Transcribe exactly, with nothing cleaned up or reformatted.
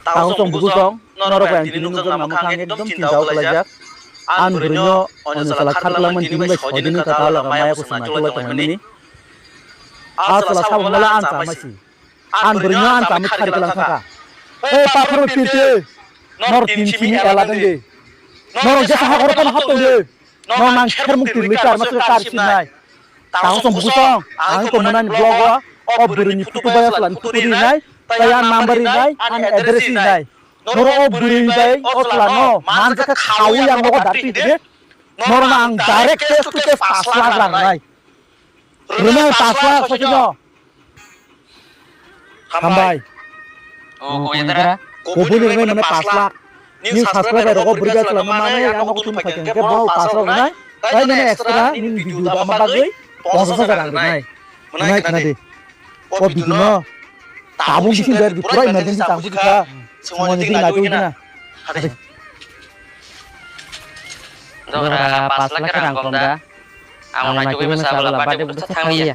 Tao song buku song, norok bai ang tini nukjak namo kha ang ekdom chinta o khlaijak. Ang bwrwino onyo sala khar kwlangmani tini bai soi din wngkha tao laga maya kusung naikolai tongmani. A sala sabo mala ang chamai si. Ang bwrwino ang chamai khar kwlang kha. Ei pathar bai pirte, nor tin simi ela dengdi. Nor jesa hakor kono hap tongdi. Nor nang sermung tirli kar masuk kar sinai. Tao song buku song, ang tongmani blog o, o bwrwini photo bai aslan photo rinai. Tei ang number rinai, ang address rinai. Noro o bwrwi bai o chwla no manjak kha khawi ang nogo darti hide. Noro no ang direct face to face pash lakh rang rinai. Rinai pash lakh sokino. Hambai. O, koi dara? Kobuni rinai mane pash lakh. New subscriber rogo bwrwi bai chwla no mane ang nogo tun phai khe bo pash lakh rinai. Tai mane extra nini video da ma bagwi ponchash hajar rang rinai. Rinai khna di. O video no tabuk bising ber di pura emergency tabuk kha. Songwani di naitu na. Dora pash lakh rang kom da. Ang naitu na sabala bade bwsa thang liya.